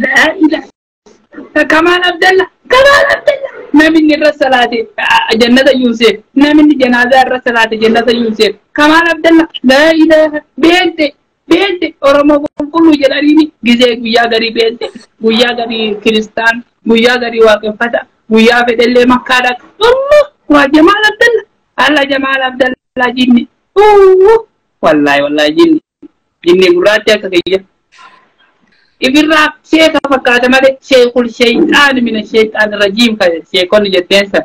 Laa ilaaha. Kamaal Abdalla, Kamaal Abdalla. Namni irra salaate jannata Yuusef. Namni janaazaa irra salaate jannata Yuusef. Kamaal Abdalla, laa ilaaha. Beente, beente Oromoo qulqulluu jedhaniini gizee guyyaa garii beente, guyyaa garii kiristaan, guyyaa garii waaqeffata, guyyaa fedhellee makkaa dhaqa. Allah, waa Jamaal Abdalla. Allah Jamaal Abdalla jinni. Wallaahi wallaahi jinni. Jinni gurraachi akka kiyya. Ifirraa sheeka fakkaata malee sheekul sheeyxaan mina sheeyxaan rajiim kan sheekonni jetteensa.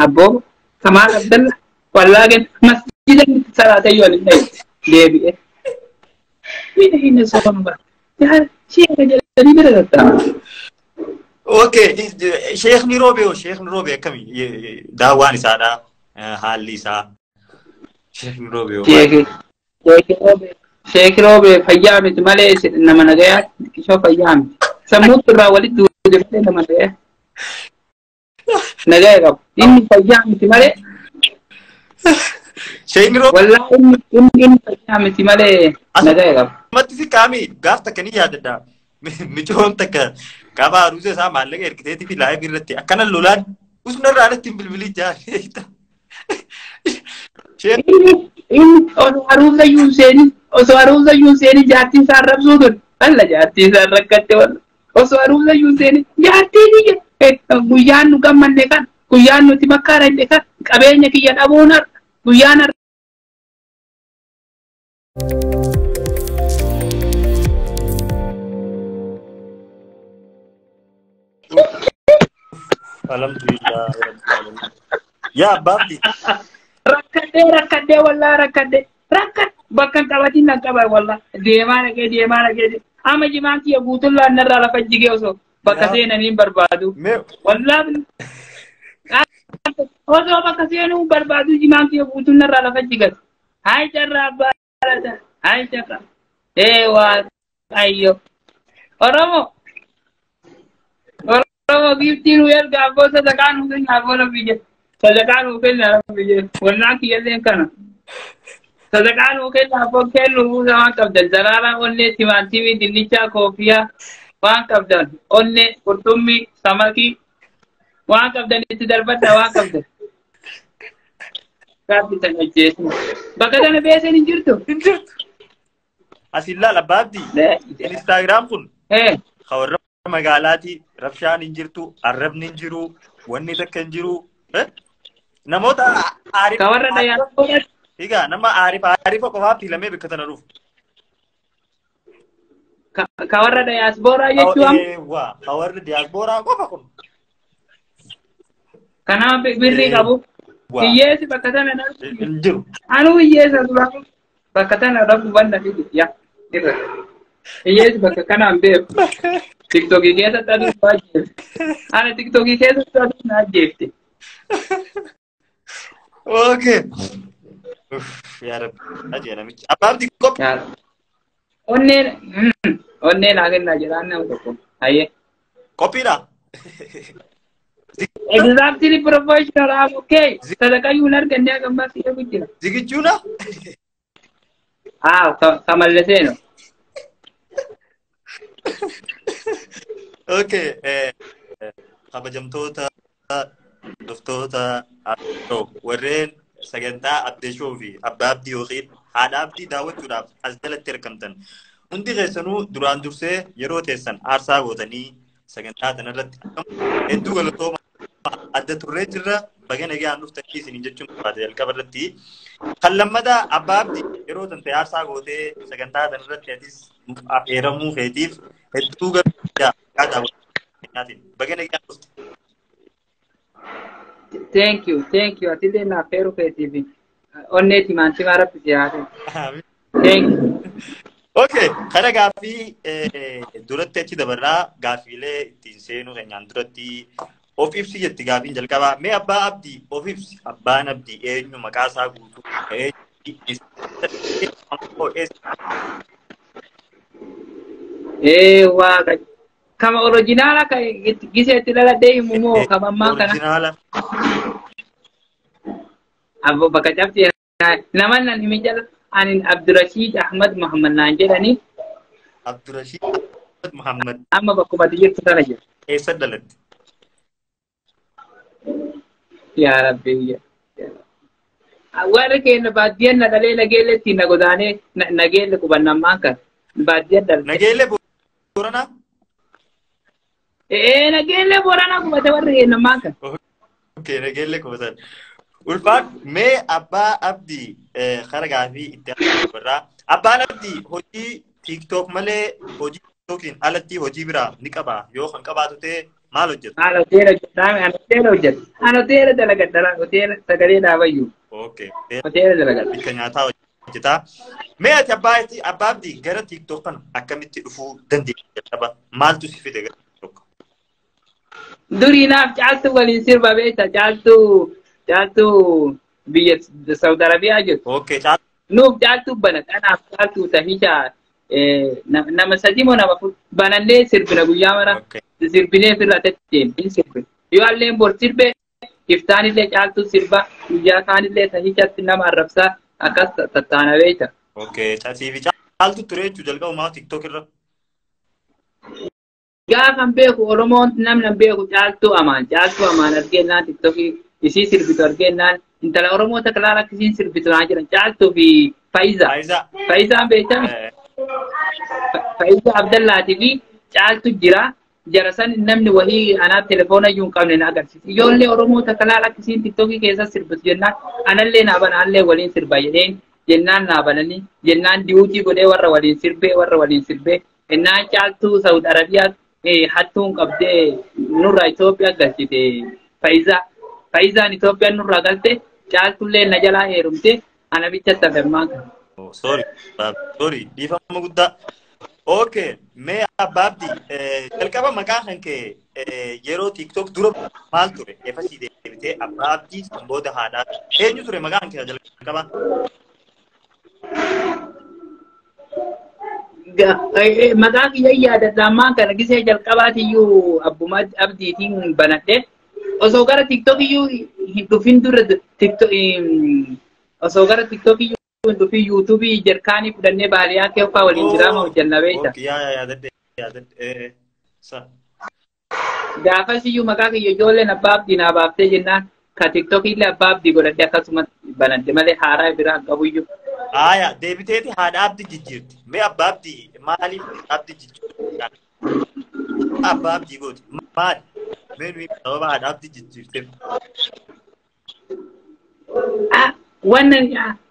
Abboo Kamaal Abdalla wallaahi masjida salaata yoo hin dhayu deebi'e. Mina hin sooma bara. Sheeka jedhanii bira tatta'a. Okay, sheekni roobee hoo sheekni roobee akkami daawwaan isaadha haalli isaa sheekni roobee hoo. Sheeki roobee fayyaa miti malee nama nagayaa ishoo fayyaa miti. Sammuutti irraa walitti duude malee nama nagayaa. Nagaya qabu. Inni fayyaa miti malee. Sheekni roobee. Wallaahi inni fayyaa miti malee nagaya qabu. Matti si kaami gaaf takka ni yaadadha. Micoon takka gaafa haruusa isaa maallaqa ergiteetii fi live irratti akkana lolaan usna irraa alatti hin bilbilii jaa. Inni osoo haruusa iyyuu hin seenin osoo haruusa iyyuu hin seenin jaartiin isaa arrabsuu ture. Walla jaartiin isaa rakkatte walla. Osoo haruusa iyyuu hin seenin jaartiin iyya guyyaan nu gammanne kan guyyaan nuti makkaa dhaqne kan qabeenya kiyya dhabuun har'a guyyaan har'a. Alhamdulillah. Yaa baabdi. Rakkadhee rakkadhee wallaa rakkadhee rakkat bakka hin qabatin nan qaba wallaa deemaa dhaqee deemaa dhaqee amma jimaan kiyya guutuun narraa lafa jigee osoo bakka seenanii hin barbaadu. Wallaa osoo bakka seenuu hin barbaadu jimaan kiyya guutuun narraa lafa jigatu. Hayi carraa abbaa laata hayi carraa. Ee waaqayyo. Oromoo. Oromoo giiftii nu erga abboo sadaqaa nu kenna abboo rabbi jedhe. Sadaqaa nuu kenna rabbi jedhe. Wannaan kiyyalleen kana. Sadaqaa nuu kenna abboo kennu buusa waan qabdan. Daraaraa onnee timaatimii dinnichaa koofiyaa waan qabdan. Onnee qurxummii samakii waan qabdan itti darbadha waan qabdan. Gaabbi tan ajjeesu. Bakka kana beeseen hin jirtu. Hin jirtu. As ilaala baabdi. Instagram kun. Warra magaalaati rabshaan hin jirtu, arrabni hin jiru, wanni takka hin jiru. Namoota aarifa. Ka warra dayaaspooraa. Egaa nama aarifa aarifa qofaaf filamee bakka tana dhufu. Ka warra dayaaspooraa jechuun. Waa ka warra diyaaspooraa qofa kun. Kanaaf birrii qabu. Hiyyeessi bakka tana hin jiru. Anuu hiyyeessa dura bakka tana rafu banna fidi yaa irra. Hiyyeessi bakka kanaan beeku. Tiktokii keessatti aduu na ajjeefte. Ana tiktokii keessatti aduu na ajjeefte. Okay. Yaa Rabbi. Ajee namichi. Abbaabdi qophii. Onneen onnee naa kennaa jedhaan nama tokko. Hayyee. Qophiidha. Exactly professional I'm okay. Sadaqayyuu hin arganne akka ammaa si eegu jira. Zigichuudha? Ah, ka mallasee no. Okay. Kabajamtoota hordoftoota warreen sagantaa Abdee Show fi Abbaa Abdii yookiin haadha Abdii daawwachuudhaaf as jalatti argamtan. Hundi keessanuu duraan dursee yeroo teessan aarsaa gootanii sagantaa kanarratti hedduu galatooma adda turree jirra. Baga nagaan dhuftanii isiniin jechuun barbaada jalqaba irratti. Kan lammataa Abbaa Abdii yeroo tante aarsaa gootee sagantaa kanarratti atis nuuf affeeramuu feetiif hedduu galatooma. Baga nagaan dhufte. Thank you, thank you. Atillee naaf feeruu keetiif onnee timaantimaa rabbi si haa kennu. Thank you. Okay, kana gaaffii duratti achi dabarraa gaaffiilee ittiin seenuu keenyaan duratti of ibsi jetti gaaffiin jalqabaa. Mee Abbaa Abdii of ibsi. Abbaan Abdii eenyu maqaa isaa guutuu eenyu? Ee waaqa. Kama original ka gisee itti dhaladhee himu moo kama ammaa kana? Original. Abbo bakka cabsee nama nan himi jala ani Abdurashiid Ahmad Muhammad naan jedhani. Abdurashiid Ahmad Muhammad. Amma bakkuma ati jirtu sana jira. Eessa dhalatte? Yaa Rabbi. Warri keenya baadiyyaan na dhalee nageelletti na godaanee nageelle qubannammaan kan baadiyyaan dhalte. Nageelle Booranaa? Ee nageelle Booranaa qubate warri keenya ammaan kan. Okay, nageelle qubatan. Ulfaat mee abbaa Abdii kara gaafii itti irraa abbaan Abdii hojii TikTok malee hojii TikTokiin alatti hojii biraa ni qabaa yoo kan qabaatu ta'e maal hojjeta? Maal hoteela hojjetaa? Ani hoteela hojjeta. Ani hoteela dalagadha. Hoteela sagalee dhaabayyuu. Okay. Hoteela dalagadha. Bikka nyaataa hojjetaa. Mee ati abbaa Abdii gara TikTok kana akkamitti dhufuu dandeesse jalqaba? Maaltu si fide gara TikTok? Durii naaf caaltu waliin sirba beekta. Caaltuu biyya Saudi Arabiyaa jirtu. Okay, caaltu. Nuuf caaltuu bana. Kanaaf caaltuu tahicha nama sadi moo nama banallee sirbina guyyaa mara. Sirbinee ofirraa tetteen hin sirbine. Yoo alleen bor sirbe iftaanillee caaltuu sirba guyyaa kaanillee tahichatti nama arrabsaa akkas tattaana beekta. Okay, siif caaltu ture jechuu jalqabumaa TikTok irra. Gaafan beeku Oromoon namni beeku caaltuu amaan argennaan TikTokii isii sirbitu argennaan intala Oromoo takka laala akkasiin sirbitu naa jiran caaltuu fi Faayiza. Faayizaan beektami? Faayiza Abdallaatii fi caaltu jira. Jara san namni wahii anaaf telefoona iyyuu hin qabne na agarsiisa. Ijoollee Oromoo takka laala akkasiin TikTokii keessa sirbitu jennaan anallee naa bana anallee waliin sirba jedheen jennaan naa bananii jennaan diwuutii godhee warra waliin sirbee jennaan caaltuu Saudi Arabiyaa hattuun qabdee nurraa Itoophiyaa galchite Faayizaa. Faayizaan Itoophiyaan nurraa galte caaltullee na jalaa heerumte ana bicha tafemmaa kan. Sorry, dhiifama guddaa. Okay, mee abbaa Abdii jalqaba maqaa kan kee yeroo TikTok dura maal ture? Efa sii deebitee abbaa Abdii san booda haadhaa. Eenyu ture maqaan kee jalqaba? Maqaa kiyya yaadadha ammaan kana gisee jalqabaatiyyuu abbuma Abdiitiin banadhe. Osoo gara TikTok iyyuu hin dhufin dura osoo gara TikTok iyyuu hin dhufin YouTubeii jarkaanii fudhannee baaliyaa keeffaa waliin jiraama hojjanna beekta. Gaafas iyyuu maqaa kiyya ijoolleen abbaa Abdii naa baaftee jennaan ka TikTok illee abbaa Abdii godhadhe akkasuma banadhe malee haaraa biraa hin qabu iyyuu. Aayaa deebiteeti haadha Abdii jijjiirti. Mee abbaa Abdii maaliif Abdii jijjiirti? Abbaa Abdii gooti maali? Mee nuyi sababa haadha Abdii jijjiirteef. Wannan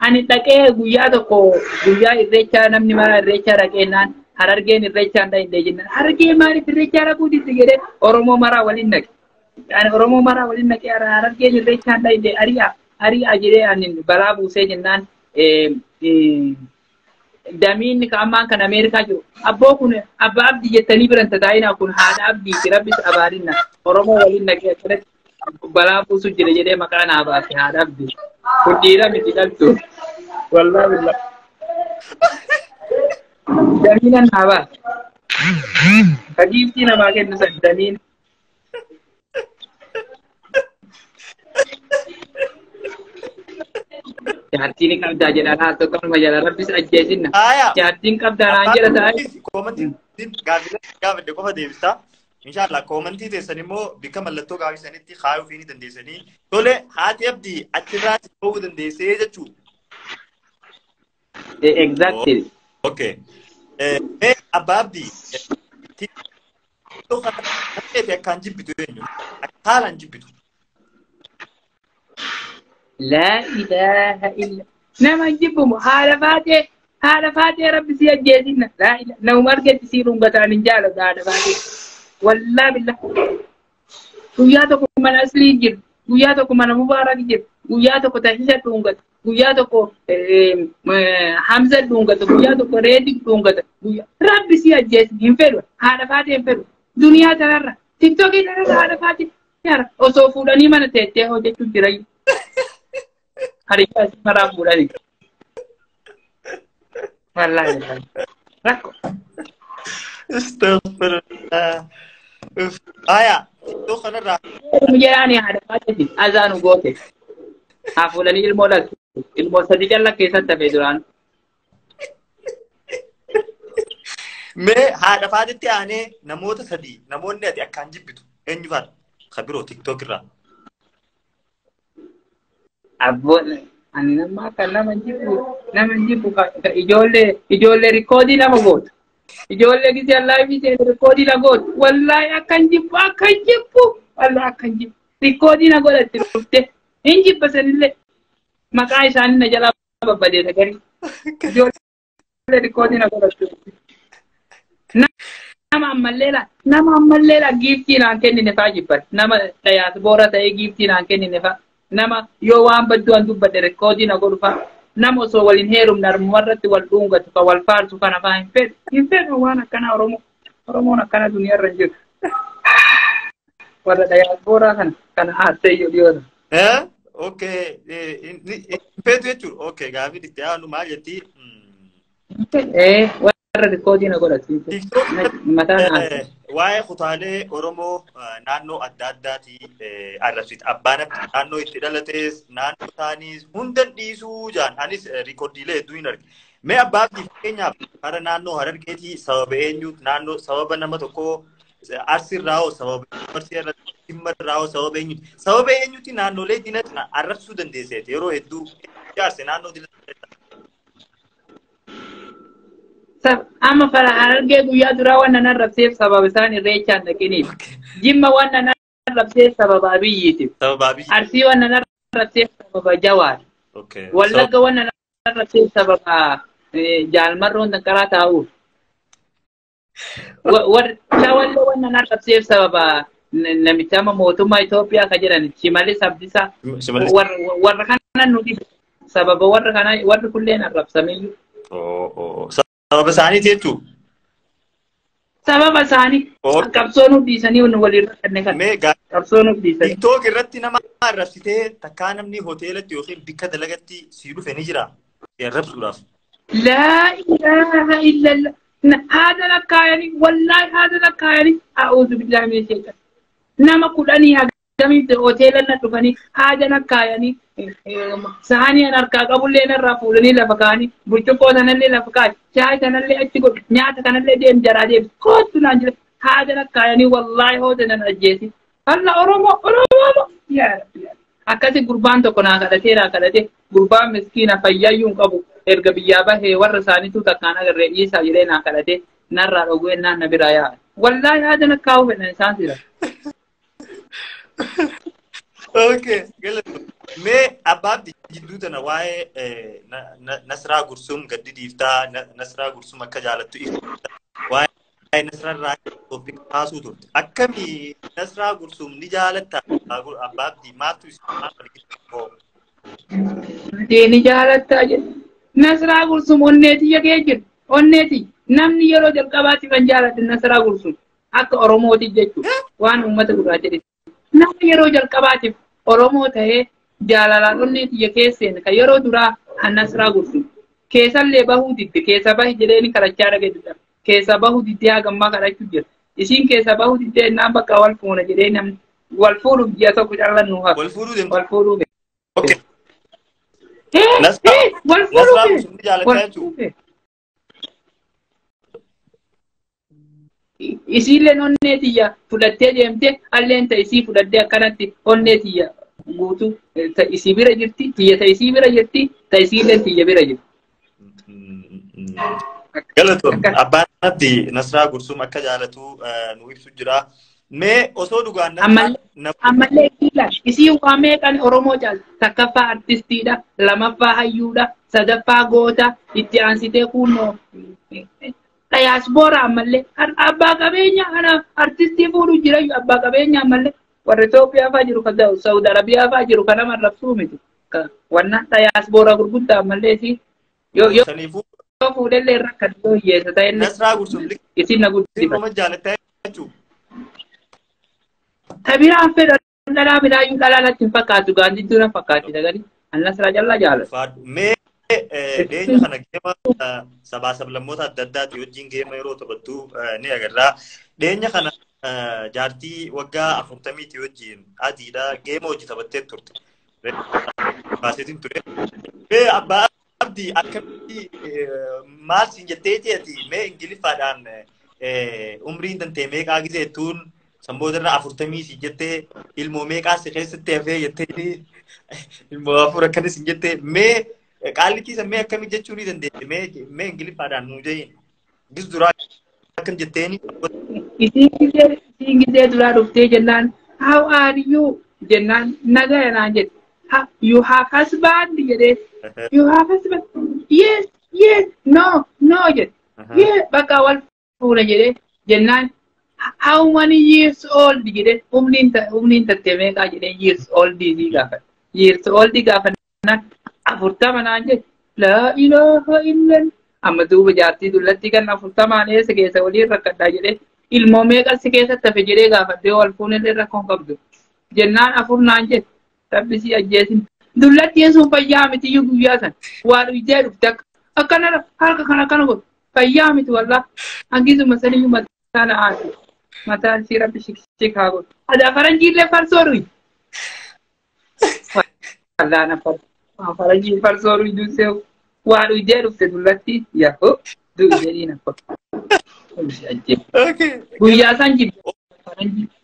ani dhaqee guyyaa tokko guyyaa irreechaa namni mara irreechaa dhaqeennaan harargeen irreechaa hin dhaqne jennaan harargee maaliif irreechaa dhaquu didde jedhee Oromoo maraa waliin dhaqe. Ani Oromoo maraa waliin dhaqee harargeen irreechaa hin dhaqne ari'a ari'a jedhee ani balaa buusee jennaan damiin ammaan kan Ameerikaa jiru abboo kun abbaa Abdii jettanii biran tataa'inaa kun haadha Abdiiti rabbis abaarinna Oromoo waliin dhaqee akkanatti balaa buusu jira jedhee maqaa naa baase haadha Abdii. Kun dhiira miti dhaltu. Wallaahi billah. Damiina naa baase. Kagiiftii namaa kennu san damiin. Jaartiin qabdaa jedha naa tokko jedha rabbis ajjeesinna. Jaartiin qabdaa naan jedha taa'e. Koomantii gaafadhe qofa deebistaa. Inshallah koomantii teessan immoo bikka mallattoo gaafii sanitti kaayuu fi ni dandeessanii. Tole haati Abdii achirraa si ba'uu dandeessee jechuu. Exactly. Okay. Mee abbaa Abdii TikTok kana akkaan jibbitu eenyu? Haalaan jibbitu. Laa ilaaha illa. Nama jibbumu haadha faatee rabbi si ajjeesinna. Laa ilaaha nama argetti si dhungataan hin jaalatu haadha faatee. Wallaahi billah. Guyyaa tokko mana aslii jiru. Guyyaa tokko mana mubaarak jiru. Guyyaa tokko tashisha dhungata. Guyyaa tokko Hamza dhungata. Guyyaa tokko Reedi dhungata. Rabbi si ajjeesin hin fedhu. Haadha faatee hin fedhu. Duniyaa tanarra. Tiktookii tanarra haadha faatee. Osoo fuudhanii mana teettee hojjechuuf jirayyuu. Hariyyaa isii maraa fuudhanii. Wallaahi rakko. Astaghfirullah. Aya, TikTok kanarraa. Jedhaanii haadha faateeti azaanu goote. Haa fuudhanii ilmoo dhaltu. Ilmoo sadi calla keessatti hafee duraan. Mee haadha faatitti aanee namoota sadii namoonni ati akkaan jibbitu eenyu faadha? Kabiroo TikTok irraa. Abboon ani nama akka nama jibbu ijoollee rikoodii nama gootu. Ijoollee gisee laayifii seene rikoodii na gootu. Wallaahi akkan jibbu wallaahi akkan jibbu. Rikoodii na godhatti dhufte hin jibba sanillee maqaa isaanii na jalaa babbadeessa garii. Ijoollee rikoodii na godhatti dhufte. Nama ammallee laa giiftii naan kennine faa jibban. Nama diyaaspoora ta'ee giiftii naan kennine faa. Nama yoo waan badduu an dubbadhe rikoodii na godhu faa. Nama osoo waliin heerumne harmumarratti wal dhuungatu ka wal faarsu kana faa hin fedhu. Hin fedhu waan akkanaa Oromoo. Oromoon akkana duniyaarra hin jiru. Warra diyaaspooraa kana haarsee iyyuu dhiyoota. Okay. Hin feetu jechuudha. Okay gaafii itti aanu maal jetti? Warra rikoodii na godhatu. Waa'ee kutaalee Oromoo naannoo adda addaati arrabsiiti. Abbaan naannoo itti dhalates naannoo isaaniis hundan dhiisuu jaan anis rikoodiilee hedduu hin arge. Mee abbaa abdii fakkeenyaaf hara naannoo Harargeetii sababa eenyuut naannoo sababa nama tokkoo Arsiirraa hoo sababa Arsiirraa Jimmarraa hoo sababa eenyuuti? Sababa eenyuuti naannolee dina arrabsuu dandeesseeti yeroo hedduu jaarse naannoo dina. Amma Harargee guyyaa duraa waan nan arrabseef sababa isaan irreechaan dhaqiniif. Jimma waan nan arrabseef sababa Abiyyiitiif. Arsii waan nan arrabseef sababa Jawaar. Wallagga waan nan arrabseef sababa Jaalmarroon danqaraa taa'uuf. Shawallee waan nan arrabseef sababa namicha amma mootummaa Itoophiyaa ka jedhan Shimallis Abdiisaa. Warra kana nu dhibe sababa warra kanaa warri kulleen arrabsameyyuu. Sababa isaaniiti jechuun? Sababa isaanii qabsoo nuuf dhiisanii walirra kanne kana. Qabsoo nuuf dhiisanii. TikTok irratti nama arrabsitee takkaa namni hoteelatti yookiin bakka dalagatti sii dhufe ni jira arrabsuudhaaf. Laa ilaaha illallah. Haada lakkaayanii wallaahi haada lakkaayanii a'uudhu billaahi mina sheexan. Nama kudhanii hagamii hoteela na dhufanii haada lakkaayanii saanii an harkaa qabullee narraa fuudhanii lafa kaa'anii burcuqqoo sanallee lafa kaa'anii shaayii sanallee achi godhu nyaata kanallee deem jaraa deem kootu naan jira haada lakkaayanii wallaahi hoota nan ajjeesi. Alla Oromoo Oromoo yaa Rabbi akkasi gurbaan tokko naa kadhatee gurbaan miskiina fayyayyuu hin qabu erga biyyaa bahee warra isaaniitu takkaan agarree dhiisaa jedhee naa kadhatee narraa dhoguu naan na biraa yaa'a. Wallaahi haada lakkaa'uu fedhan isaan sira. Okay, mee abbaa jidduu tana waa'ee Nasraa Gursum gaddi dhiiftaa Nasraa Gursum akka jaalattu ibsa waa'ee Nasraa irraa kaasuu turte. Akkamii Nasraa Gursum ni jaalatta abbaa abdii maaltu isin Ni jaalattaa jedhe. Nasraa Gursum onneetii kee jiru. Onneetii namni yeroo jalqabaatiif kan jaaladhe Nasraa Gursum akka Oromooti jechuudha. Waan uummata gurraacha jedhe. Namni yeroo jalqabaatiif Oromoo ta'ee jaalalaan onnee tiyya keesseen kan yeroo duraa Nasraa Gursum. Keessallee bahuu didde keessa bahi jedhee kadhachaa dhagee keessa bahuu diddee hagammaa kadhachuu jira. Isiin keessa bahuu diddee innaan bakka wal fuuna jedhee namni wal fuudhuuf ji'a tokko callan nu hafa. Wal fuudhuu deemtu. Wal fuudhuu. Okay. Wal fuudhuu. Isiilleen onnee tiyya fudhattee deemte alleen ta isii fudhattee akkanatti onnee tiyya guutuu ta isii bira jirti tiyya ta isii bira jirti ta isiilleen tiyya bira jirti. Galatoon abbaan abdii Nasraa Gursum akka jaalatu nu ibsu jira. Mee osoo dhugaan ammallee isii waa meeqan Oromoo caala takkaffaa artistiidha lamaffaa hayyuudha sadaffaa goota itti aansitee kunnoo diyaaspoora ammallee abbaa qabeenya ana artistii fuudhu jira abbaa qabeenya ammallee warra Itoophiyaa fa'aa jiru kan Saudi Arabiyaa fa'aa jiru kan nama arrabsuu miti wanna diyaaspoora gurguddaa ammallee isii yoo yoo fuudhellee irra kan yoo hiyyeessa ta'ellee Nasraa Gursum isin na guddifata. Jaalattee jechuudha. Tabiraan fedha dhalaa biraayyuu dhalaa natti hin fakkaatu gaandidduu na fakkaatti dhagani Nasraa jallaa jaalladha. Mee dhiyeenya kana geema sabaa sablammoota adda addaati wajjin geema yeroo taphattu ni agarra. Dhiyeenya kana jaartii waggaa 40 wajjin adiidha geema hojii taphattee turte. Baaseetiin ture. Mee abbaa Abdii akkamitti maal siin jetteeti ati mee Ingiliffaadhaan umriin tantee meeqaa gizeettuun sanboota irraa 40 siin jettee ilmoo meeqaa si keessatti hafee jettee ilmoo 4 akkanis siin jettee mee qaallitii san mee akkamii jechuu ni dandeette mee Ingiliffaadhaan nuu jeeyin gis duraa akkam jetteeni. Isiin gizee duraa dhuftee jennaan how are you jennaan nagaya naan jette. You have husband jedhee. You have husband? Yes, yes, no, no jedhe. Yeah, bakka wal fuuna jedhee jennaan how many years old jedhee umriin tattee meeqaa jedhee years old isii gaafadhe. Years old gaafannaan 40 naan jedhe. Laa ilaaha illallah. Amma duuba jaartii dullatti kan 40 eessa keessa waliin rakkadhaa jedhee ilmoo meeqa si keessatti hafe jedhee gaafadhee wal fuunillee rakkoon qabdu. Jennaan 4 naan jedhe. Rabbi si ajjeesin. Dullattiin sun fayyaa miti iyyuu guyyaa san. Waa dhuyitee dhufte akkana harka kana akkana godhu. Fayyaa miti wallaa. Hangisuma saniyyuu mataa na aatu. Mataan si rabbi shik haa godhu. Adaa faranjiillee farsoo dhuyi. Wallaa na faranjiin farsoo dhuyi dursee waa dhuyitee dhufte dullatti yaa'u du'i jedhii na Guyyaa san jibbe.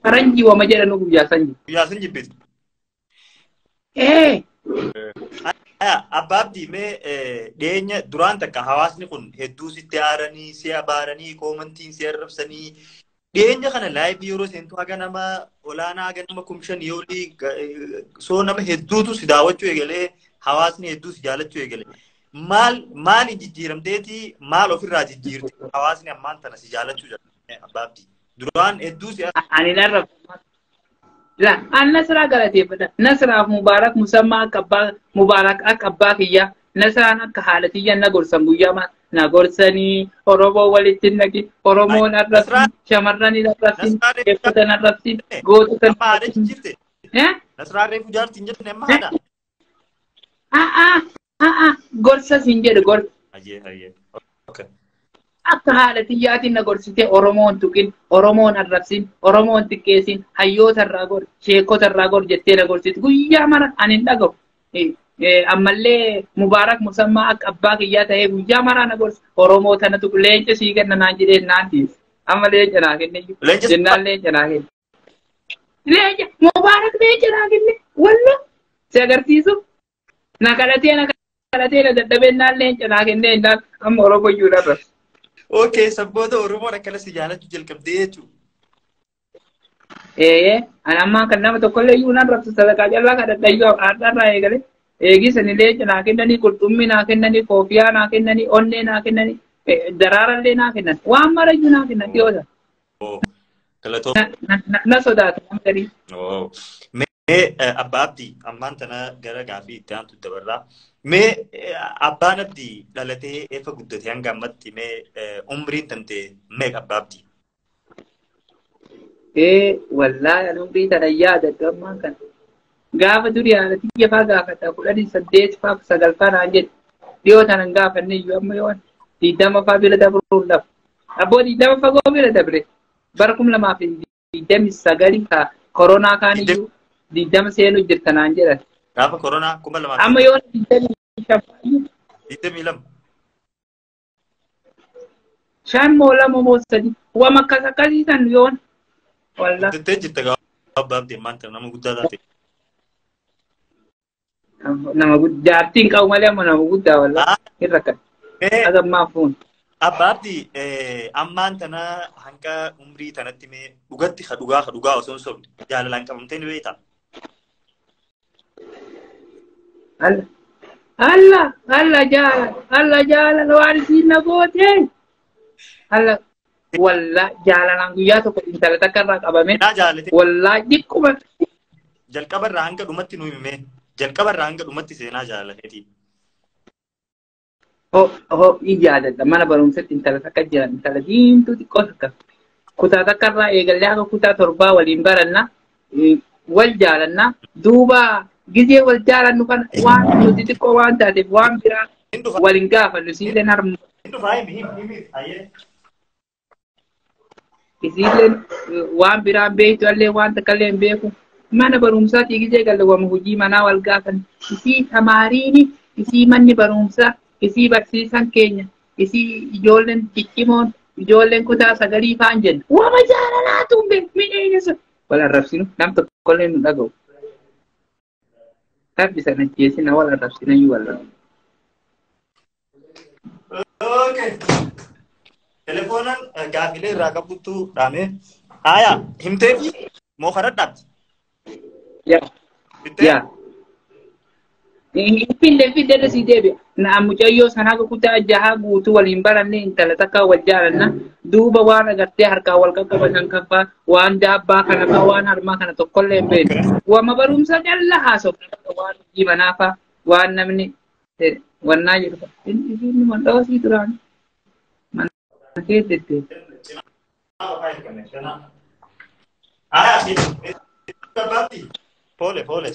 Faranjii wama jedhanu guyyaa san jibbe. Guyyaa san jibbeeti. Abbaa Abdii mee dhiyeenya duraan takka hawaasni kun hedduu sitti aaranii, si abaaranii, koomantiin si arrabsanii dhiyeenya kana laayivii yeroo seentu haga nama olaanaa haga nama 5,000 olii soo nama hedduutu si daawwachuu eegalee hawaasni hedduu si jaalachuu eegale. Maal jijjiiramteeti maal ofirraa jijjiirte hawaasni ammaan tana si jaalachuu jaalate Abbaa Abdii? Duraan hedduu si Ani narra La, an Nasraa galateeffadha. Nasraaf Mubaarak musammaa akka abbaa Mubaarak akka abbaa kiyyaa. Nasraan akka haadha kiyyaa na gorsan guyyaa na gorsanii Oromoo walitti naqi Oromoon arrabsin shamarran hin arrabsin eebbatan arrabsin gootota arrabsin. Nasraan reefu jaarti hin jenne amma haadha. Gorsa siin jedhu gorsa. Akka haadha tiyyaatiin na gorsite Oromoon tuqin, Oromoon arrabsin, Oromoon xiqqeessin, hayyoota irraa gor, sheekota irraa gor jettee na gorsite. Guyyaa mara ani hin dhagahu. Ammallee Mubaarak musammaa akka abbaa kiyyaa ta'ee guyyaa maraa na gorsa. Oromoo tana tuqu leenca sii kenna naan jedhee naan dhiise. Amma leenca naa kenne jennaan leenca naa kenne. Leenca Mubaarak leenca naa kenne walla si agarsiisu na kadhatee na kadhatee na dadhabee naan leenca naa kenne naan amma Oromoo iyyuu narra. Okay, sabboota Oromoon akkana si jaalachuu jalqabdee jechuudha. Ani ammaa kan nama tokkollee iyyuu nan rabsu sadaqaa callaa kadhadha iyyuu har'arraa eegale. Eegisani leenca naa kennanii, qurxummii naa kennanii, koofiyaa naa kennanii, onnee naa kennanii, daraarallee naa kennan. Waan mara iyyuu naa kennan dhiyoota. Na sodaata nama garii. Mee Abbaa Abdii ammaan tana gara gaafii itti aantu dabarraa. Mee Abbaan Abdii dhalatee eefa guddatee hanga ammatti mee umriin tantee meeqa Abbaa Abdii? Wallaahi ani umrii tana yaadadhu ammaan kana. Gaafa durii haadha tiyya faa gaafadha 18 faa 9 faa naan jedhe. Dhiyoo tana hin gaafanne iyyuu amma yoo 20 faa bira dabruun lafa. Abboo 20 fagoo bira dabre. Bara 2029 ka koronaa kaan iyyuu 20 seenuu jirta naan jedhan. Gaafa koronaa 2000. Amma yoo 25 faa. 22. 5 moo 2 moo 3 wama akkas akkasii san yoon. Wallaahi. Guddattee jirta gaafa Abbaa Abdii ammaan tana nama guddaa taate. Nama guddaa jaartiin qabu malee amma nama guddaa wallaahi hin rakkate. Haga ammaa fuun. Abbaa Abdii ammaan tana hanga umrii tanatti mee dhugatti ha dhugaa osoo hin sobne jaalalaan qabamtee ni beektaa? Allah Allah Allah jaalala Allah jaalala waan isiin na goote. Allah wallaahi jaalalaan guyyaa tokko intala takka irraa qabame. Wallaahi dhiqquma. Jalqaba irraa hanga dhumatti nu himee. Jalqaba irraa hanga dhumatti seenaa jaalalateeti. Hoo yaadadha mana barumsatti intala takka jira intala diimtuu xiqqoo takka. Kutaa takka irraa eegallee haga kutaa 7 waliin baranna wal jaalanna duuba gizee wal jaalannu kana waan nuti xiqqoo waan taateef waan biraa waliin gaafannu isiilleen harma. Isiilleen waan biraan beektu illee waan takka illee hin beeku. Mana barumsaatii gizee galle wama hojii manaa wal gaafan. Isii tamaariini, isii manni barumsaa, Isii barsiisan keenya, isii ijoolleen ciccimoon, ijoolleen kutaa sagalii fa'aan jenna. Wama jaalalaatu hin beeku midheenya. Wal arrabsinu nam tokkollee nu dhaga'u. Rabbi sana ajjeesina wal arrabsina iyyuu wal arrabsina. Okay. Telefoonaan gaafilee irraa qabutu dhaame. Haaya, himtee fi moo karaa dhaabdi? Yaa. Yaa. Finne finne irra sii deebi'a. Na mucayyoo sanaa kutaa jahaa guutuu waliin baranne intala takka wal jaalanna. Duuba waan agartee harkaan wal qaqqabatan kan waan daabbaa kana fa'aa waan harmaa kana tokkollee hin beeknu. Wama barumsa callaa haasofna waan hojii manaa fa'aa waan namni wannaa jedhu fa'a. Inni inni mandhaasii duraan mana kee deddeebi. Pole pole.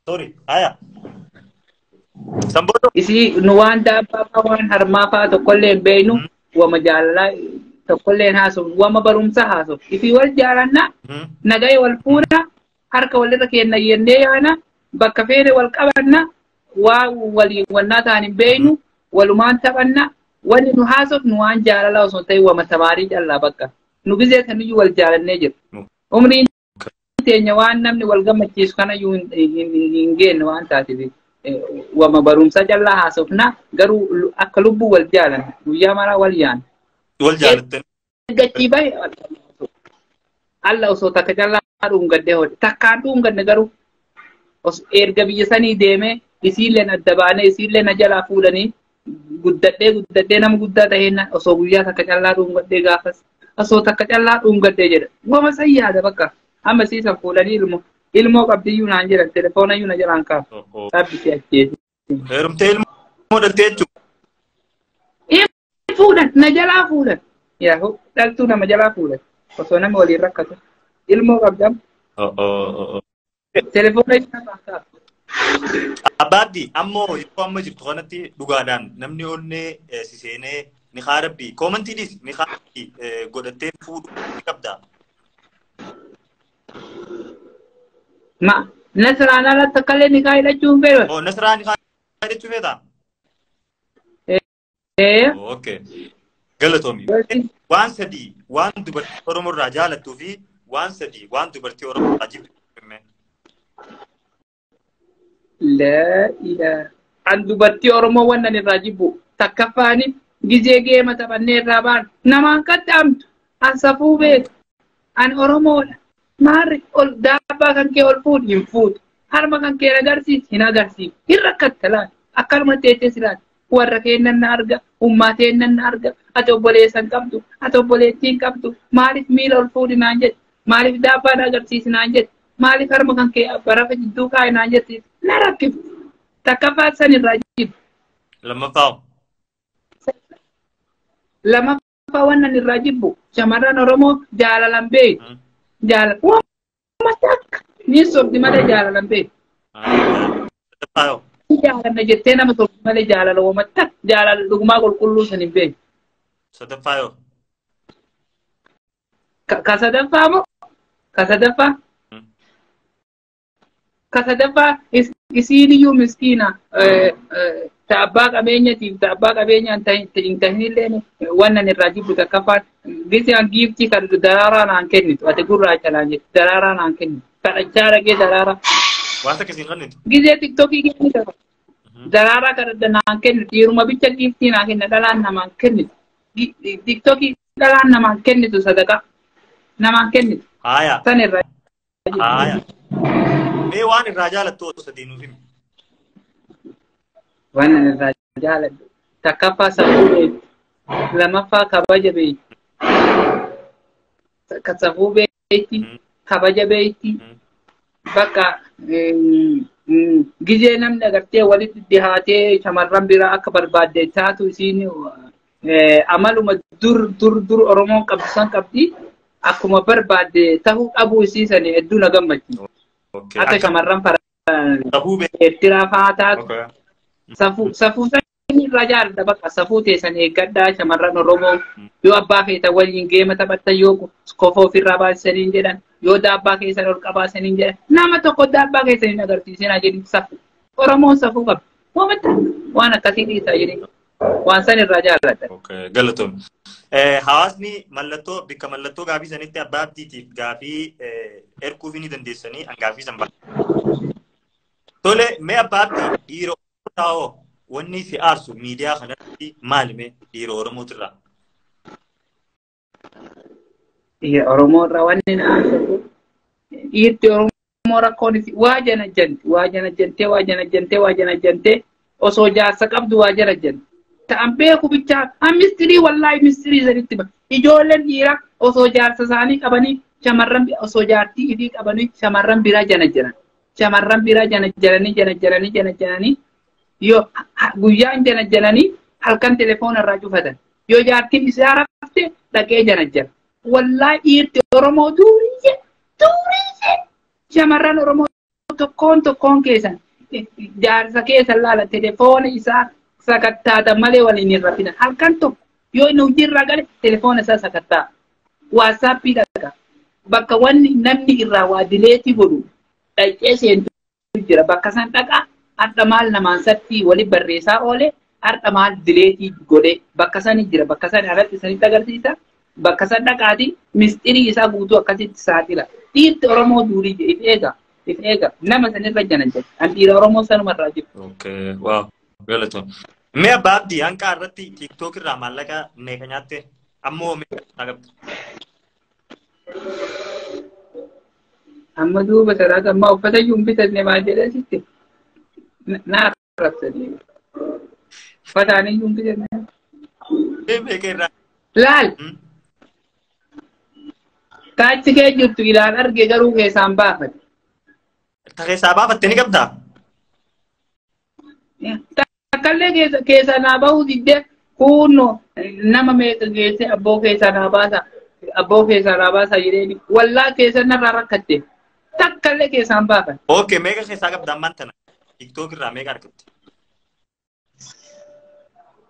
Sorry. Haya. Sambodo. Isii nu waan daabbaa fa'aa waan harmaa fa'aa tokkollee hin beeknu. Wama jaalalaa tokkollee hin haasofnu. Wama barumsa haasofnu. Ifii wal jaalannaa nagaya wal fuuna harka walirra kenna jennee yaana bakka feene wal qabanna waa waliin wannaa ta'an hin beeknu walumaan taphanna wanni nu haasofnu waan jaalalaa osoo hin ta'in wama tamaarii callaa bakka. Nu gizee saniyyuu wal jaalannee jiru. Umriin teenya waan namni wal gammachiisu kanayyuu hin geenne waan taateef wama barumsa callaa haasofna garuu akka lubbuu wal jaalanna guyyaa maraa wal yaana. Wal jaalattan. Gachii bahe alla osoo takka callaa dhungadde hodhe takkaan dhunganne garuu erga biyya sanii deemee isiilleen adda baanee isiilleen na jalaa fuudhanii guddadhee guddadhee nama guddaa ta'een osoo guyyaa takka callaa dhungadhee gaafas osoo takka callaa dhungadhee jedha. Wama san yaada bakka amma siisan fuudhanii ilmoo ilmoo qabdiyyuu naan jedhan telefoonayyuu na jalaan kaasu. Rabbi si ajjeesi. Heerumtee ilmoo dhaltee jechuudha. Fuudhan na jalaa fuudhan. Yaa dhaltuu nama jalaa fuudhan osoo nama waliin rakkatu ilmoo qabdam. Telefoona isaa kaasu. Abbaabdi ammoo yeroo amma jirtu kanatti dhugaadhaan namni onnee si seenee ni haarabbi koomantiinis ni haarabbi godhattee fuudhuu ni qabda. Ma Nasraan alatti akkallee ni kaa hidhachuu hin feetu. Oh Nasraan ni kaa hidhachuu feetaa? Ee. Okay. Galatoomi. Waan sadii waan dubartii Oromoo irraa jaalattuu fi waan sadii waan dubartii Oromoo irraa jibbitu. Laa ilaaha. An dubartii Oromoo wannan irraa jibbu takkaffaani gizee geema taphannee irraa baan namaan qaxxaamtu an safuu beeku an Oromoodha. Maarri ol daabbaa kan kee ol fuudhu hin fuudhu. Harma kan kee agarsiisu hin agarsiisu. Hin rakkatta laata. Akkanuma teessee laata. Warra keennan na arga. Ummaa teennan na arga. Ati obboleessa hin qabdu. Ati obboleettii hin qabdu. Maaliif miila ol fuudhi naan jedhe? Maaliif daabbaa na agarsiisi naan jedhe? Maaliif harma kan kee barafa jidduu kaa'i naan jette? Na rakkiftu. Takkaffaa san irraa jibbu. Lammaffaa. Lammaffaa wannan irraa jibbu shamarran Oromoo jaalalan beektu. Jaalala waan takka ni sobdi malee jaalalan beektu. Jaalanna jettee nama sobdi malee jaalala waan takka jaalala dhugumaa qulqulluu san hin beektu. Sadaffaa yoo. Ka sadaffaa moo? Ka sadaffaa? Ka sadaffaa isiin iyyuu miskiina ta abbaa qabeenyatiif ta abbaa qabeenyaa hin tahinillee wannan irraa jibbu takkaffaan gisee giiftii kan daraaraa naan kennitu ati gurraacha naan jettu daraaraa naan kennitu kadhachaa dhaqee daraaraa. Waan takka siin kennitu. Gisee tiktokii kennitu daraaraa kadhadha naan kennitu dhiiruma bicha giiftii naa kenna dhalaan namaan kennitu tiktokii dhalaan namaan kennitu sadaqaa namaan kennitu. Haaya. San irraa. Haaya. Mee waan irraa jaalattu osoo sadii nuuf himi. Waan irraa jaaladhu takkaffaa safuu beektu lamaffaa kabaja beektu safuu beekti kabaja beekti bakka gizee namni agartee walitti dhihaatee shamarran biraa akka barbaadde taatu isiin amaluma dur dur dur Oromoon qabdu san qabdi akkuma barbaadde tahuu dhabuu isii sani hedduu na gammachiisa. Akka shamarran Eertiraa fa'aa taatu. Safuu sanii irraa jaalladha bakka safuu teessan eeggadhaa shamarran Oromoo yoo abbaa feetan waliin geema taphattan yoo kofoo ofirraa baasisaniin jedhan yoo daabbaa keessan ol qabaasaniin jedhan nama tokko daabbaa keessan hin agarsiisinaa jedhin safuu Oromoon safuu qabdi. Waan akkasii dhiisaa jedhin. Waan san irraa jaalladha. Galatoom. Hawaasni mallattoo bikka mallattoo gaafii sanitti abbaa abdiitiif gaafii erguuf ni dandeessanii an gaafii san ba'a. Tole mee abbaa abdii dhiira Oromoo wanni si aarsu miidiyaa kanatti maali mee dhiira Oromootirraa? Dhiira Oromoo irraa wanni na aarsu dhiirti Oromoo rakkoon waa jana janti waa jana jantee waa jana jantee waa jana jantee osoo jaarsa qabdu waa jana janti. Ta'an beeku bichaa an mistirii wallaahi mistirii sanitti ba ijoolleen dhiiraa osoo jaarsa isaanii qabanii shamarran osoo jaartii ifii qabanii shamarran biraa jana janan shamarran biraa jana jalanii jana jalanii jana jalanii yoo guyyaan jana jalanii halkan telefoona irraa cufatan yoo jaartiin isaa rafte dhaqee jana jala wallaahi dhiirti Oromoo duuriyyee duuriyyee shamarran Oromoo tokkoon tokkoon keessan jaarsa keessan laala telefoona isaa sakattaata malee waliin hin rafina. Halkan tokko yoo inni hojiirraa gale telefoona isaa sakattaa. Waatsaappii dhaqa. Bakka wanni namni irraa waa dileetii godhu dhaqee seentu jira. Bakka san dhaqa har'a maal namaan satti wali barreessaa oole har'a maal dileetii godhe bakka sani jira. Bakka san irratti sanitti agarsiisa. Bakka san dhaqaati mistirii isaa guutuu akkasitti saaxila. Dhiirti Oromoo durii if eega. If eega. Nama sanirra jana jedha. An dhiira Oromoo sanumarraa jiru. Okay, wow. Galatoom. Mee abbaa abdii hanqaa irratti TikTok irraa maallaqa meeqa nyaatte? Ammoo meeqa qabda? Amma duuba salaata ammaa uffata iyyuu hin bitanne maal jedhee sitti? Na arrabsanii. Uffataan iyyuu hin bitanne. Meeqa irraa? Laal! Taachi kee jirtu ilaan arge garuu keessaan baafate. Ta keessaa baafatte ni qabdaa? Takkallee keessa naa bahuu diddee kunno nama meeqa geesse abboo keessaa naa baasa abboo keessaa naa baasa jedheeni wallaa keessa narraa rakkatte takkallee keessaan baafan. Okay, meeqa keessaa qabda ammaan tana? TikTok irraa meeqa argatte?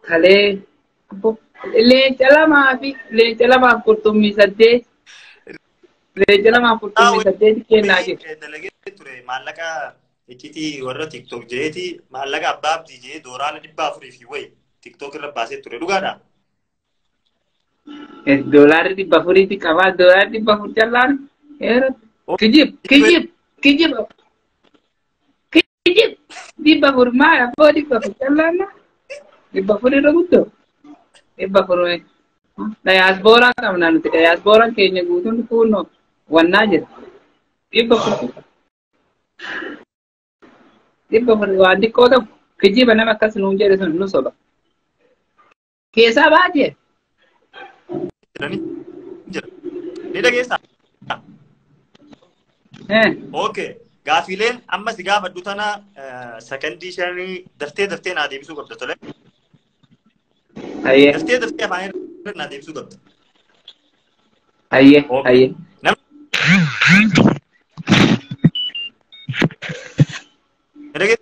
Kalee leenca lamaa fi leenca lamaaf qurxummii 8 leenca lamaaf qurxummii 8 kennaa jiru. Dalagee ture maallaqa iccitii warra TikTok jeeti maallaqa abbaa abdii jee dooraala 400 fi wayi TikTok irra baasee ture dhugaadha. Doolaarri 400 qabaa doolaarri 400 callaan kijib kijib kijib kijib 400 maal abboo 400 callaan 400 irra guddoo 400 dayaaspooraa qabna nuti dayaaspooraan keenya guutuun kunnoo wannaa jira 400. 400 waan xiqqoo ta'u kijiba nama akkas nuun jedhe sun nu soba. Keessaa baatee? Ni dhageessaa? Okay. Gaafiileen amma si gaafadhu tana sakandii 5 daftee daftee naa deebisuu qabda tole. Daftee daftee afaan irra naa deebisuu qabda. Ayyee. Ayyee.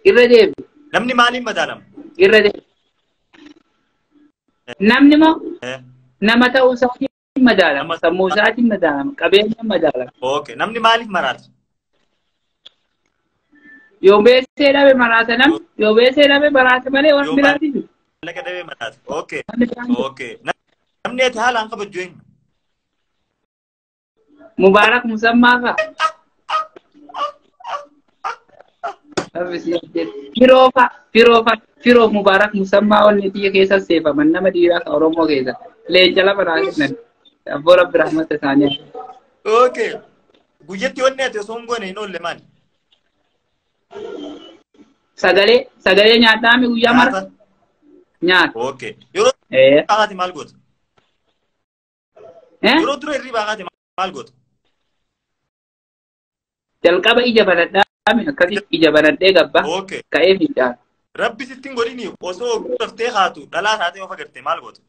Irra deebi. Namni maaliin madaalama? Irra deebi. Namni moo nama ta'uu isaatiin madaalama, sammuu isaatiin madaalama, qabeenyaan madaalama. Okay. Namni maaliif maraata? Yoo beeksee dhabe maraata namni, yoo beeksee dhabe maraata malee waan biraati jiru. Maallaqa dhabe maraata. Okay. Okay. Namni ati haalaan kabajju eenyu? Mubaarak Musammaa fa'a. Firoo fa'a, firoo fa'a, firoo Mubaarak Musammaa wanni biyya keessa seefaman nama dhiiraa kan Oromoo keessa. Leenca lama naa kennan. Abboo Rabbi rahmata isaanii. Okay. Guyyatti wanni ati osoo hin goone hin oolle maali? Sagalee sagalee nyaataami guyyaa mara. Nyaata. Okay. Yeroo baaqaati maal goota? Yeroo dura hirribaa kaate maal goota? Jalqaba ija banadhaami akkasitti ija banadhee gabba ka'ee fincaan. Rabbi sitti hin godhini osoo daftee haatu dhalaa taatee of agarte maal goota?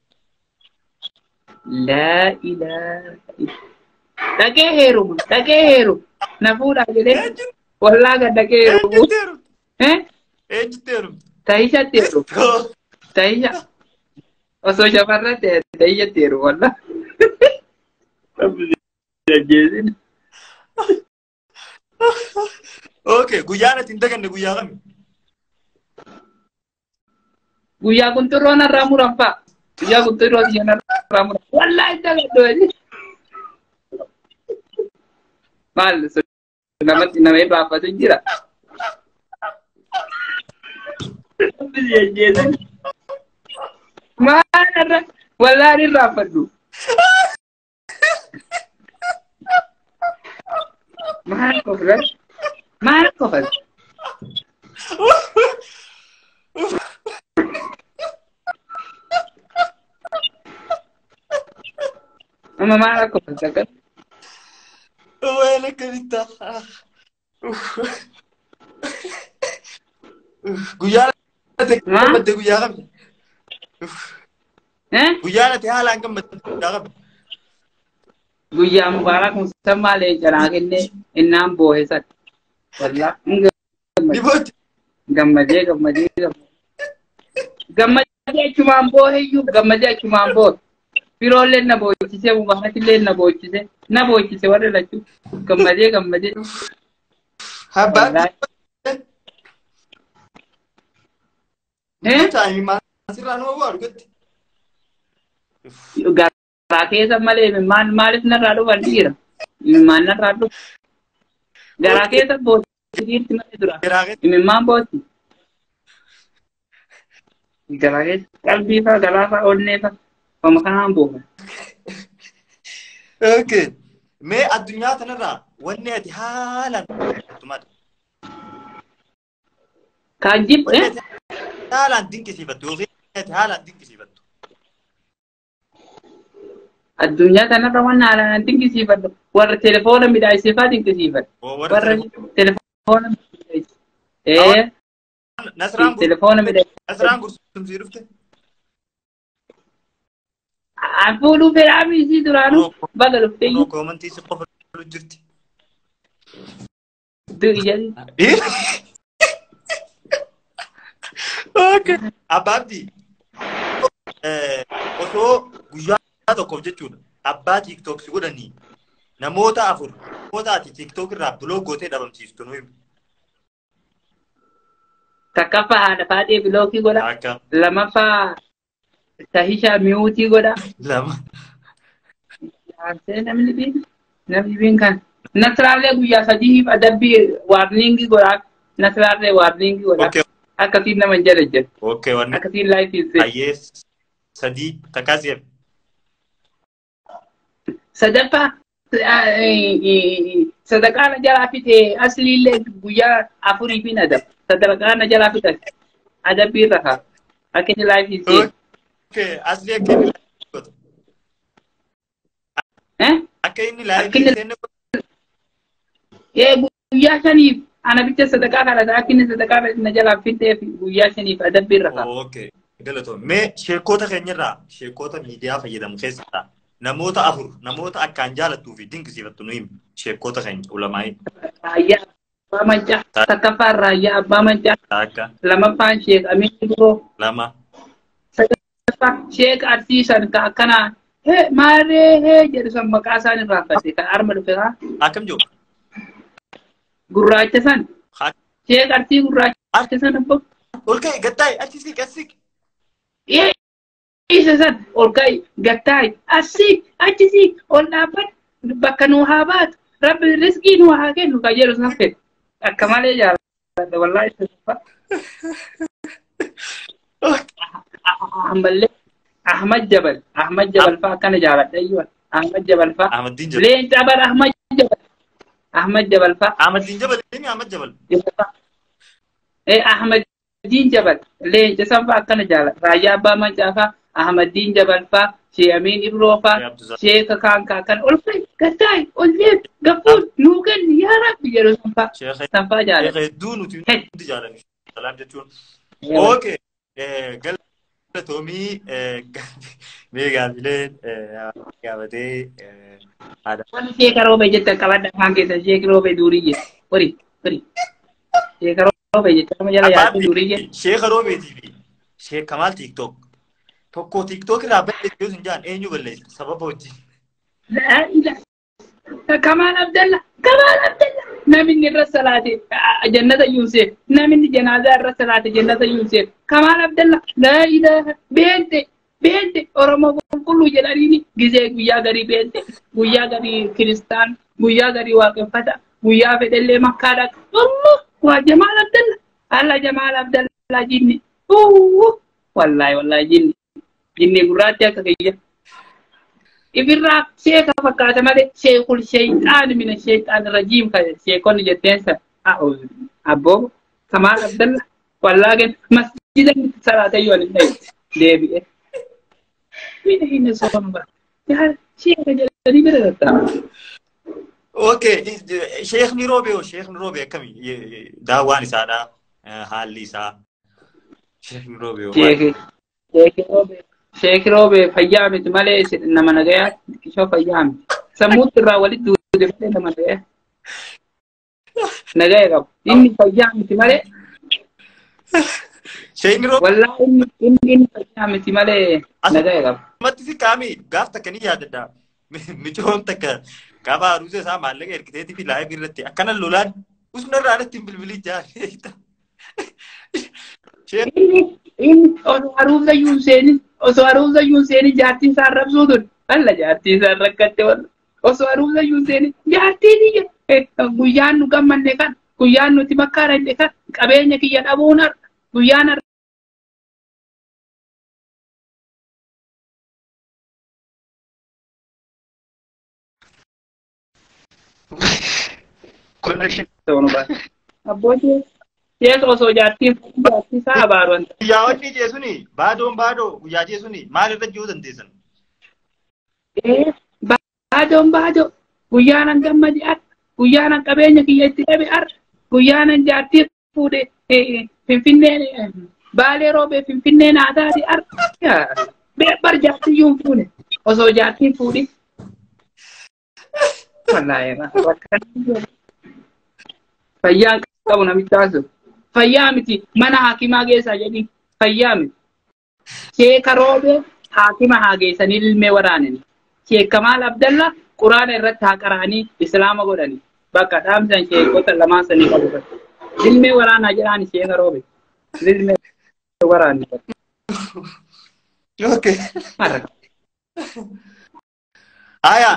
Laa ilaaha dhaqee heeruma dhaqee heeruma na fuudhaa jedhee wallaa gad dhaqee heerumu. Eenyutti heerumte? Tahishatti heerumu. Tahisha osoo shamarran ta'e tahishatti heerumu wallaa. Rabbi si ajjeesin. Okay, guyyaan ati hin daganne guyyaa kami? Guyyaa qunxurroo narraa muran fa'a. Guyyaa qunxurroo biyya narraa muran. Wallaahi dagadhu. Maal namatti nama irraanfatu jira. Maal irra wallaahi irraanfadhu. Maal koflas? Maal koflas? Amma maal koflas akkas? Weele kanitta. Guyyaa ati gammadde guyyaa qabdi. Guyyaa ati haalaan gammadde guyyaa qabdi. Guyyaa Mubaarak Musammaa leencanaa kennee innaan boohe san. Wallaa gammadee gammadee gammadee achumaan booheyyuu gammadee achumaan boohe. Firoollee na boochise Mubaarakillee na boochise na boochise warri lachuu gammadee gammadee. Abbaan. Garaa keessa malee maaliif narraa dhufan dhiira? Imimmaan narraa dhufu. Garaa keessa bootti dhiirti malee dura. Imimmaan bootti. Garaa keessa qalbii fa'a garaa fa'a onnee fa'a wama kanaan boohan. Okay. Mee addunyaa kanarraa wanni ati haalaan maali? Kan jibbu haalaan dinqisiifattu yookiin ati haalaan dinqisiifattu. Addunyaa kanarra waan haalaan dinqisiifadhu warra telefoona midhaasifaa dinqisiifadhu. Warra telefoona midhaasifaa. Telefoona midhaasifaa. Nasraan gursumsii dhufte. Fuudhuu fedhaa isii duraanuu baga dhuftee. Koomantii si qofa jirti. Okay. Abbaabdi osoo guyyaa tokkoof jechuudha abbaa TikTok si godhanii namoota afur namoota ati TikTok irraa biloog gootee dhabamsiistu nu himi. Takkaffaa haadha faadhee bilookii godha. Lamaffaa tahishaa miyuutii godha. Lama. Namni biin kan. Nasraallee guyyaa sadiif adabbii waarniingii godha. Nasraallee waarniingii godha. Akkasiin nama hin jala jedhu. Okay, wanni. Akkasiin laayifii seenu. Ayyee sadii takkaas jedhu. Sadaffaa sadaqaa na jalaa fixee asliillee guyyaa afurii fi adab. Sadaqaa na jalaa fixe adabbii irra kaa. Akka inni laayifii seenu. Okay, asli akka inni laayifii godhu. Akka inni laayifii seenu. Guyyaa shaniif. Ana bicha sadaqaa kadhata akka inni sadaqaa na jalaa fixee guyyaa shaniif adabbii irra kaa. Okay. Galatoon. Mee sheekota keenyarraa sheekota miidiyaa fayyadamu keessaa namoota afur namoota akkaan jaalattuu fi dinqisiifattu nu himi sheekota keenya ulamaa'ii. Raayyaa Abbaa Maccaa. Takkaffaan Raayyaa Abbaa Maccaa. Takka. Lamaffaan Sheek Amiin Biroo. Lama. Sadaffaan Sheek Arsiisan ka akkanaa hee maarree hee jedhu san maqaa isaan irraanfate kan arma dhufe haa. Akkam jiru? Gurraacha san. Sheek Arsii gurraacha san abbo. Ol ka'e gattaa'e achi siq as siq. Isa san ol ka'e gattaa'e as siq achi siq ol dhaabbadhu bakka nuu haa baatu rabbi riskii nuu haa kennu kan jedhu san fedhe. Akka malee jaalladha wallaahi isa san. Ammallee Ahmad Jabal Ahmad Jabal fa'a akkana jaaladha iyyuu Ahmad Jabal fa'a. Leenca bara Ahmad Jabal. Ahmad Jabal fa'a. Ahmadiin Jabal eenyu Ahmad Jabal? Ahmadiin Jabal leenca san fa'a akkana jaaladha. Raayyaa Abbaa Maccaa fa'a Ahmadiin Jabal fa'a Shee Amiin Ibroo fa'a Sheeka Kaankaa akkana ol fa'i gattaa'e ol deebi gaffuun nuu kenni yaa Rabbi jedhu san fa'a. San fa'a jaaladha. Hedduu nuti hundi jaalannu. Salaam jechuun. Okay. Galatoomii mee gaaffileen gaafatee haadha. Wanni sheeka roobee jettan qabadha afaan keessa sheeki roobee durii jette. Horii horii. Sheeka roobee jette nama jala yaa'u durii jette. Sheeka roobeetii fi sheeka maal TikTok. Tokko TikTok irraa balleessu yoo hin jaan eenyu balleessa sababa hojii. Laa ilaa. Kamaal Abdalla Kamaal Abdalla Namni irra salaate jannata yuusef. Namni janaazaa irra salaate jannata yuusef. Kamaal Abdalla laa ilaaha beente beente Oromoo qulqulluu jedhaniini gizee guyyaa garii beente guyyaa garii kiristaan guyyaa garii waaqeffata guyyaa fedhellee makkaa dhaqa. Allah waa Jamaal Abdalla alla Jamaal Abdalla jinni. Wallaahi wallaahi jinni jinni gurraachi akka kiyya. Ifirraa sheeka fakkaata malee sheekul sheeyxaan mina sheeyxaan rajiim kan sheekonni jetteen san abboo Kamaal Abdalla wallaahi masjida salaatayyoo ani dhaye deebi'e. Mina hinna sooma yaa sheeka jedhanii bira tatta'a. Okay, sheekni roobee hoo sheekni roobee akkami daawwaan isaadha haalli isaa sheekni roobee hoo. Sheeki roobee fayyaa miti malee nama nagayaa ishoo fayyaa miti. Sammuutti irraa walitti duude malee nama nagayaa. Nagaya qabu. Inni fayyaa miti malee. Sheekni roobee. Wallaahi inni fayyaa miti malee nagaya qabu. Matti si kaami gaaf takka ni yaadadha. Micoon takka gaafa haruusa isaa maallaqa ergiteetii fi laayif irratti akkana lolaan usna irraa alatti hin bilbilii jaal. Inni osoo haruusa iyyuu hin seenin osoo haruusa iyyuu hin seenin jaartiin isaa arrabsuu tun alla jaartii isaa rakkatte walla osoo haruusa iyyuu hin seenin jaartiin iyya guyyaan nu gammanne kan guyyaan nuti makkaa dhaqne kan qabeenya kiyya dhabuun har'a guyyaan har'a. Abbootii Sheek osoo jaartiin jaartii isaa abaaru wanta. Guyyaa wanni jeesuni baadoon baadoo guyyaa jeesuni maal irra jiruu dandeessan? Baadoon baadoo guyyaan an gammade arra guyyaan an qabeenya kiyya itti dhabe arra guyyaan an jaartii fuudhe Finfinnee Baalee roobee Finfinnee naa taate arra. Bar jaartii iyyuu hin fuune osoo jaartiin fuudhi. Wallaahi fayyaan qabu namicha haasa'u. Fayyaa miti mana hakimaa geessaa jedhi fayyaa miti. Sheeka roobee haakima haa geessanii ilmee waraanani. Sheek Kamaal Abdalla quraana irratti haa qara'anii islaama godhani. Bakka dhaamsan sheekota lamaan sanii qabu. Ilmee waraanaa jedhaan sheeka roobee. Ilmee waraanni. Okay. Aya.